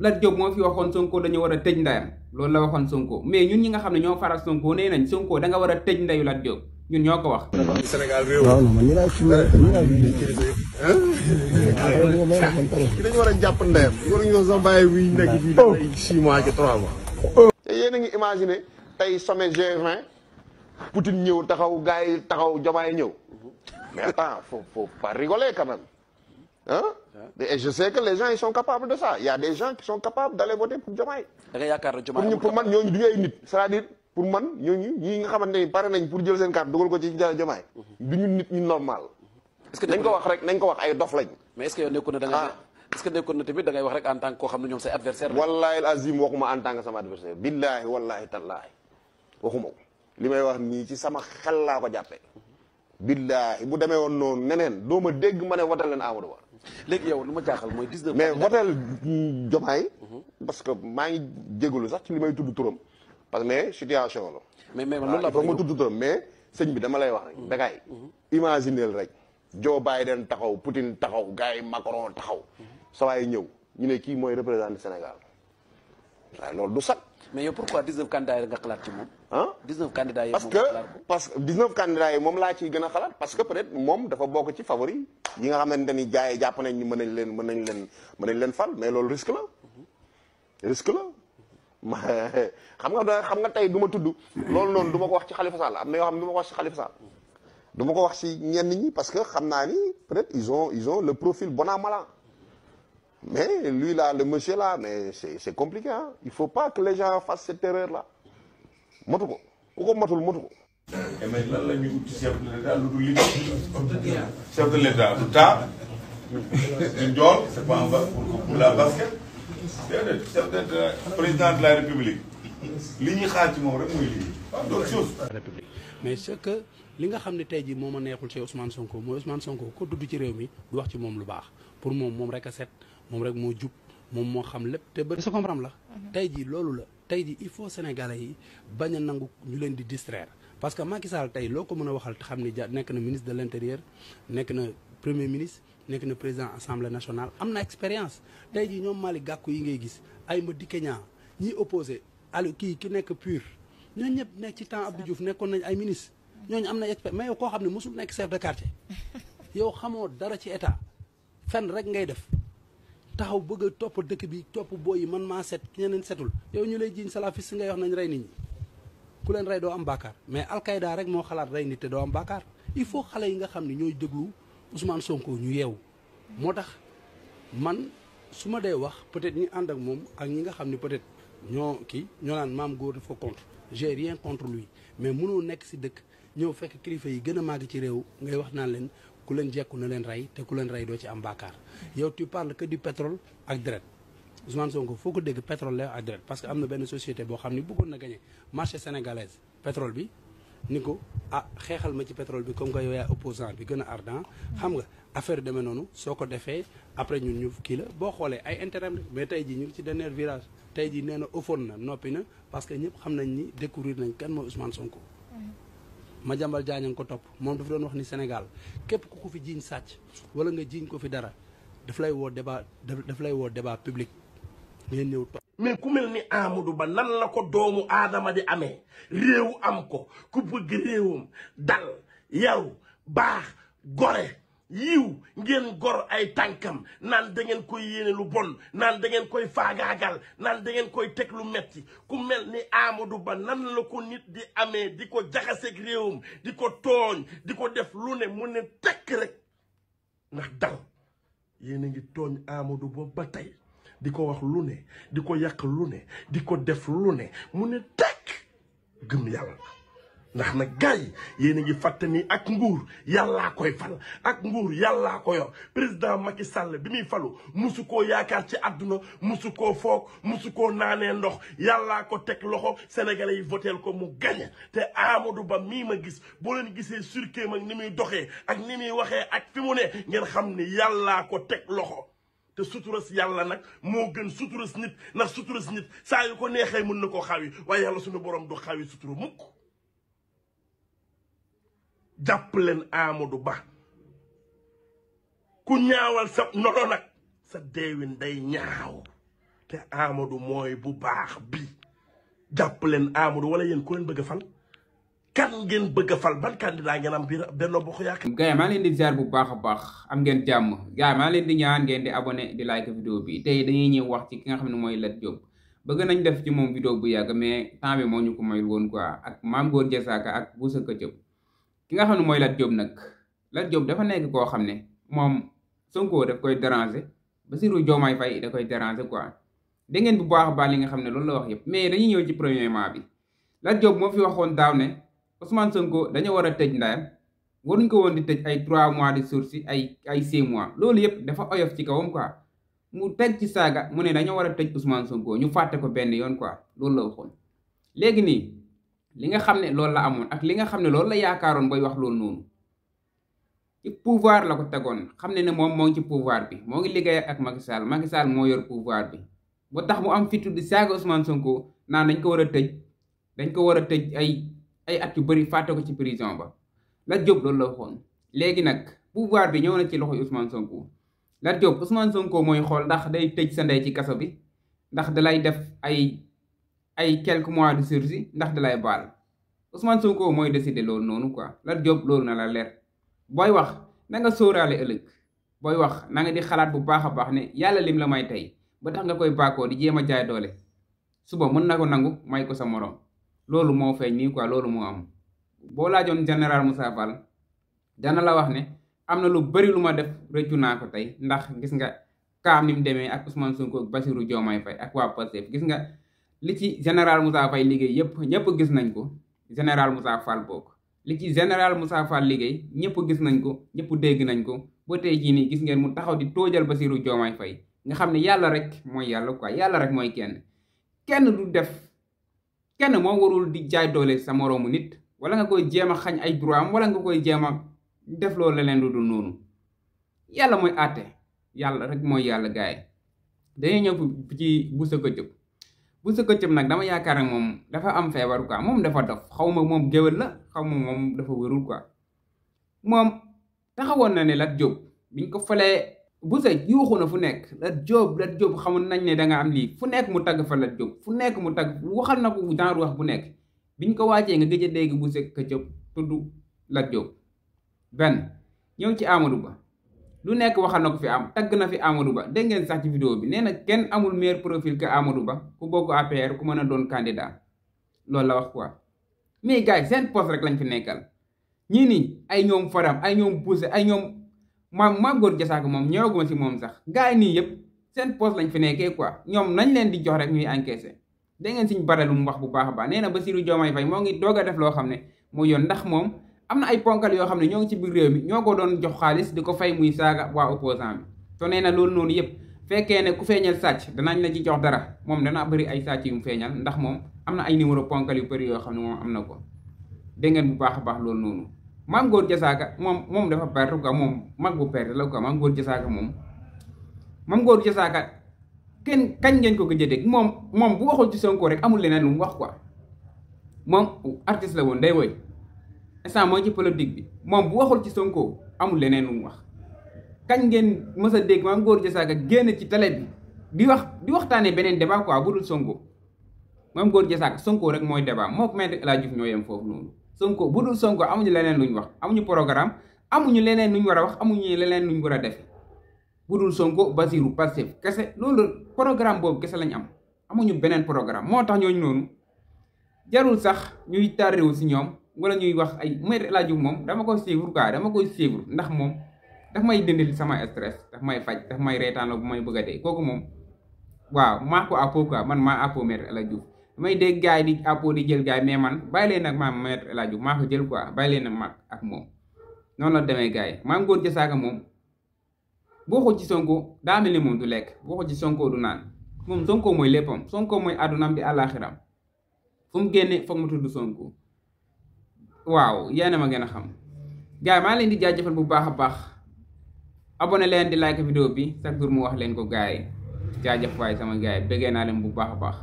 Lat Diop moo fi waxoon Sonko dañu war a tëj ndayam loolu la waxoon Sonko mais ñun ñi nga xam ne ñoo faral Sonko nee nañ Sonko da nga war a tëj ndayu Lat Diop ñun ñoo ko wax. Sénégal réew mi dañu war a jàpp ndeyam waruñu sax bàyyi wi nekk fii def ay 6 mois ci 3 mois. te yéen a ngi imaginer tey sommet G20 Poutine ñëw taxaw gars yi taxaw Diomaye ñëw mais attends faut pas rigoler quand même hein. Et je sais que les gens ils sont capables de ça. Il y a des gens qui sont capables d'aller voter pour Diomaye. da nga yaakaar ne Diomaye pour man ñooñu du ay nit c'est-à-dire pour man ñooñu ñi nga xamante ni pare nañ pour jël seen carte dugal ko ci Diomaye du ñu nit ñu normal. est-ce que nañ ko wax rek nañ ko wax ay dof lañ. mais est-ce que yow nekkoon na da nga est-ce que nekkoon na tamit da ngay wax rek en tant que koo xam ne ñoom say adversaire la. wallahi alazim waxuma en tant que sama adversaire billahi wallahi tallahi waxuma ko li may wax nii ci sama xel laa ko jàppee. billahi bu demee woon noonu neneen doo ma dégg ma ne wotal leen Amadou Ba. léegi yow lu ma jaaxal mooy 19. mais wotal Diomaye parce que maa ngi jégalu sax ci li may tudd turam parce que mais situation la. mais loolu la foog ma tudd turam mais sëñ bi dama lay wax rek. Bécaye imagineel rek Joe Biden taxaw Poutine taxaw gars yi Macron taxaw. saa waay ñëw ñu ne kii mooy représenté Sénégal waaye loolu du sax. mais yow pourquoi 19 candidats yi nga xalaat ci moom. ah 19 candidats yi parce que 19 candidats yi moom laa ciy gën a xalaat parce que peut-être moom dafa bokk ci favori yi nga xamante ni gars yi jàpp nañ ni mën nañ leen fal mais loolu risque la. risque la xam nga tey du ma tudd loolu noonu du ma ko wax ci Khalifa Sall am na yoo xam ne du ma ko wax ci Khalifa Sall. du ma ko wax ci ñenn ñi parce que xam naa ni peut-être ils ont le profil bon à malin. Mais lui là, le monsieur là, mais c'est compliqué hein. Il faut pas que les gens fassent cette erreur là. Motu ko ku ko motul motu ko. mais lan la ñuy ut ci chef de l'État lu dul liggéey. chef de l'État du temps du njool c'est pas pour la basket. déedéet chef de président de la République li ñuy xaar ci moom rek muy liggéey pas d'autre chose. République mais c'est que li nga xam ne tey jii moo ma neexul ci Ousmane Sonko mooy Ousmane Sonko ko dudd ci réew mi du wax ci moom lu baax pour moom rek a set. moom rek moo jub moom moo xam lépp te ba sa comprendre la tey jii loolu la tey jii il faut sénégalais yi bañ a nangu ñu leen di distraire parce que Macky Sall tey loo ko mën a waxal te xam ni nekk na ministre de l'intérieur nekk na premier ministre nekk na président assemblée nationale am na expérience tey jii ñoom Malick Gakou yi ngay gis ay Madické Niang ñiy opposé Aliou ki nekk pur ñooñu ñëpp nekk ci temps Abdou Diouf nekkoon nañ ay ministre ñooñu am na expérience mais yow koo xam ne mosul nekk chef de quartier yow xamoo dara ci état fenn rek ngay def taxaw bëgg a topp dëkk bi topp booy yi man maa set ñeneen setul yow ñu lay jiiñ salafiste ngay wax nañ rey nit ñi ku leen rey doo am baakaar mais Al-Qaïda rek moo xalaat rey nit te doo am baakaar il faut xale yi nga xam ne ñooy déglu Ousmane Sonko ñu yeewu moo tax man su ma dee wax peut-être ñi ànd ak moom ak ñi nga xam ne peut-être ñoo naan maam góor dafa contre j'ai rien contre lui mais mënoo nekk si dëkk ñëw fekk kilifa yi gën a màgg ci réew ngay wax naan leen ku leen jekku na leen rey te ku leen rey doo ci am baakaar yow tu parles que du pétrole ak deret Ousmane Sonko foo ko dégg pétrole la ak deret parce que am na benn société boo xam ni bëggoon na gagné marché sénégalaise pétrole bi ni ko xeexal ma ci pétrole bi comme que yow yaay opposant bi gën a ardent xam nga affaire demee noonu soo ko defee après ñun ñu kii la boo xoolee ay intérêt mais tey jii ñu ngi ci dernier virage tey jii nee na ëffoon na noppi na parce que ñëpp xam nañ ni découvrir nañ kan mooy Ousmane Sonko. Madiambal Diagne ko topp moom dafa doon wax ni Sénégal képp ku ko fi jiiñ sàcc wala nga jiiñ ko fi dara daf lay woo débat public ngeen ñëw topp. mais ku mel ni Amadou Ba nan la ko doomu aadama di amee réew am ko ku bëgg réewam dal yaru baax gore yiw ngeen gor ay tànkam naan da ngeen koy yéene lu bon naan da ngeen koy faagaagal naan da ngeen koy teg lu metti ku mel ni Amadou Ba nan la ko nit di amee di ko jaxaseeg réewam di ko tooñ di ko def lu ne mu ne tekk rek ndax dal yéen a ngi tooñ Amadou Ba ba tey di ko wax lu ne di ko yàq lu ne di ko def lu ne mu ne tekk gëm yàlla ndax nag gars yi yéen a ngi fàtte ni ak nguur yàllaa koy fal ak nguur yàllaa ko yor président Macky Sall bi muy falu musu koo yaakaar ci àdduna musu koo foog musu koo naanee ndox yàllaa ko teg loxo sénégalais yi voteel ko mu gañe te Amadou Ba mii ma gis boo leen gisee surkéem ak ni muy doxee ak ni muy waxee ak fi mu ne ngeen xam ni yàllaa ko teg loxo te suturas yàlla nag moo gën suturas nit ndax suturas nit saa yu ko neexee mën na koo xawi waaye yàlla suñu borom du xawi sutura mukk jàpp leen Amadou Ba ku ñaawal sa nono nag sa deewin day ñaaw te Amadou mooy bu baax bi jàpp leen Amadou wala yéen ku leen bëgg a fal kan ngeen bëgg a fal ban candidat ngeen am biir Benno Bokk Yaakaar. gars yi maa leen di ziar bu baax a baax am ngeen jàmm gars yi maa leen di ñaan ngeen di abonné di like vidéo bi tey dañuy ñëw wax ci ki nga xam ne mooy Lat Diop bëgg nañ def ci moom vidéo bu yàgg mais temps bi moo ñu ko mayul woon quoi ak Mame Gor Diazaka ak Boussa Ketchup ki nga xam ne mooy Lat Diop nag Lat Diop dafa nekk koo xam ne moom Sonko daf koy déranger Bassirou Diomaye Faye da koy déranger quoi dégg ngeen bu baax a baax li nga xam ne loolu la wax yëpp mais dañuy ñëw ci premièrement bi Lat Diop moo fi waxoon daaw ne Ousmane Sonko dañoo war a tëj ndayam waruñ ko woon di tëj ay 3 mois de sursis ay 6 mois loolu yëpp dafa oyof ci kawam quoi mu teg ci saaga mu ne dañoo war a tëj Ousmane Sonko ñu fàtte ko benn yoon quoi loolu la waxoon. léegi nii li nga xam ne loolu la amoon ak li nga xam ne loolu la yaakaaroon booy wax loolu noonu ci pouvoir la ko tegoon xam ne moom moo ngi ci pouvoir bi moo ngi liggéey ak Macky Sall moo yor pouvoir bi ba tax mu am fitu di saaga Ousmane Sonko naan dañ ko war a tëj ay at yu bëri fàtte ko ci prison ba Lat Diop loolu la waxoon. léegi nag pouvoir bi ñëw na ci loxoy Ousmane Sonko Lat Diop Ousmane Sonko mooy xool ndax day tëj sa ndey ci kaso bi ndax dalay def ay quelques mois de sursis ndax dalay baal Ousmane Sonko mooy décider loolu noonu quoi Lat Diop loolu na la leer booy wax na nga sóoraale ëllëg booy wax na nga di xalaat bu baax a baax ne yàlla lim la may tey ba tax nga koy bàkkoo di jéem a jaay doole suba mën na ko nangu may ko sa morom. loolu moo feeñ nii quoi loolu moo am boo laajoon général Moussa Fall dana la wax ne am na lu bari lu ma def rëccu naa ko tey ndax gis nga kaam ni mu demee ak Ousmane Sonko ak Bassirou Diomaye Faye ak waa Pastef gis nga li ci général Moussa Faye liggéey yëpp ñëpp gis nañ ko général Moussa Fall bokk li ci général Moussa Fall liggéey ñëpp gis nañ ko ñëpp dégg nañ ko ba tey jii nii gis ngeen mu taxaw di toojal Bassirou Diomaye Faye nga xam ne yàlla rek mooy yàlla quoi yàlla rek mooy kenn du def. kenn moo warul di jaay doole sa moroomu nit wala nga koy jéem a xañ ay droit am wala nga koy jéem a def loolu leneen lu dul noonu yàlla mooy àtte yàlla rek mooy yàlla gaay dañuy ñëw ci Boussa Ketchup nag dama yaakaar ne moom dafa am feebar quoi moom dafa dof xaw ma moom géwél la xaw ma moom dafa wérul quoi moom taxawoon na ne Lat Diop biñ ko falee Boussa yuuxu na fu nekk Lat Diop xamul nañ ne danga am lii fu nekk mu tagg fa Lat Diop fu nekk mu tagg waxal na ko genre wax bu nekk biñ ko wàccee nga gëj a dégg Boussa Ketchup tudd Lat Diop benn ñëw ci Amadou Ba lu nekk waxal na ko fi am tagg na fi Amadou Ba dégg ngeen sax ci vidéo bi nee na kenn amul meilleur profil que Amadou Ba ku bokk APR ku mën a doon candidat loolu la wax quoi mais gars yi seen poste rek lañ fi nekkal ñii nii ay ñoom Fadam ay ñoom Boussa ay ñoom Mame Gor Diazaka moom ñëwaguma si moom sax gars yi nii yëpp seen poste lañ fi nekkee quoi ñoom nañ leen di jox rek ñuy encaissé da ngeen siñ bare lu mu wax bu baax a baax nee na Bassirou Diomaye Faye moo ngi doog a def loo xam ne mooy yoon ndax moom am na ay ponkal yoo xam ne ñoo ngi ci biir réew mi ñoo ko doon jox xaalis di ko fay muy saaga waa opposant bi to nee na loolu noonu yëpp fekkee ne ku feeñal sàcc danañ la ci jox dara moom dana bëri ay sàcc yu mu feeñal ndax moom am na ay numéro ponkal yu bëri yoo xam ne moom am na ko dégg ngeen bu baax a baax loolu noonu Mame Gor Diazaka moom dafa perte quoi moom mag bu perte la quoi Mame Gor Diazaka Mame Gor Diazaka kenn kañ ngeen ko gëj a dégg moom bu waxul ci Sonko rek amul leneen lu mu wax quoi moom artiste la woon day woy instant moo ci politique bi moom bu waxul ci Sonko amul leneen lu mu wax kañ ngeen mës a dégg Mame Gor Diazaka génn ci télé bi di waxtaanee beneen débat quoi bu dul Sonko Mame Gor Diazaka Sonko rek mooy débat moo ko Maître El Hadji Diouf ñoo yem foofu noonu Sonko bu dul Sonko amuñu leneen luñ wax amuñu programme amuñu leneen luñ war a wax amuñu leneen luñ war a def bu dul Sonko Bassirou Pastef kese loolu programme boobu kese lañ am amuñu beneen programme moo tax ñooñu noonu jarul sax ñuy tarrewu si ñoom wala ñuy wax ay Maître El Hadji Diouf moom dama koy suivre quoi dama koy suivre ndax moom daf may dindil sama stress daf may faj daf may reetaan la bu may bëgg a dee kooku moom waaw maa ko àppoo quoi man maa àppoo Maître El Hadji Diouf damay dégg gars yi di àppoo di jël gars yi mais man bàyyi leen nag maam Maître El Hadji Diouf maa ko jël quoi bàyyi leen nag mag ak moom noonu la demee gars yi Mame Gor Diazaka moom boo ko ci Sonko daa mel ni moom du lekk boo ko ci Sonko du naan moom Sonko mooy léppam Sonko mooy àddunaam di àllaaxiram fu mu génne foog mu tudd Sonko waaw yéen a ma gën a xam gars yi maa leen di jaajëfal bu baax a baax abonné leen di like vidéo bi chaque jour mu wax leen ko gars yi jaajëf waay sama gars yi bëggee naa leen bu baax a baax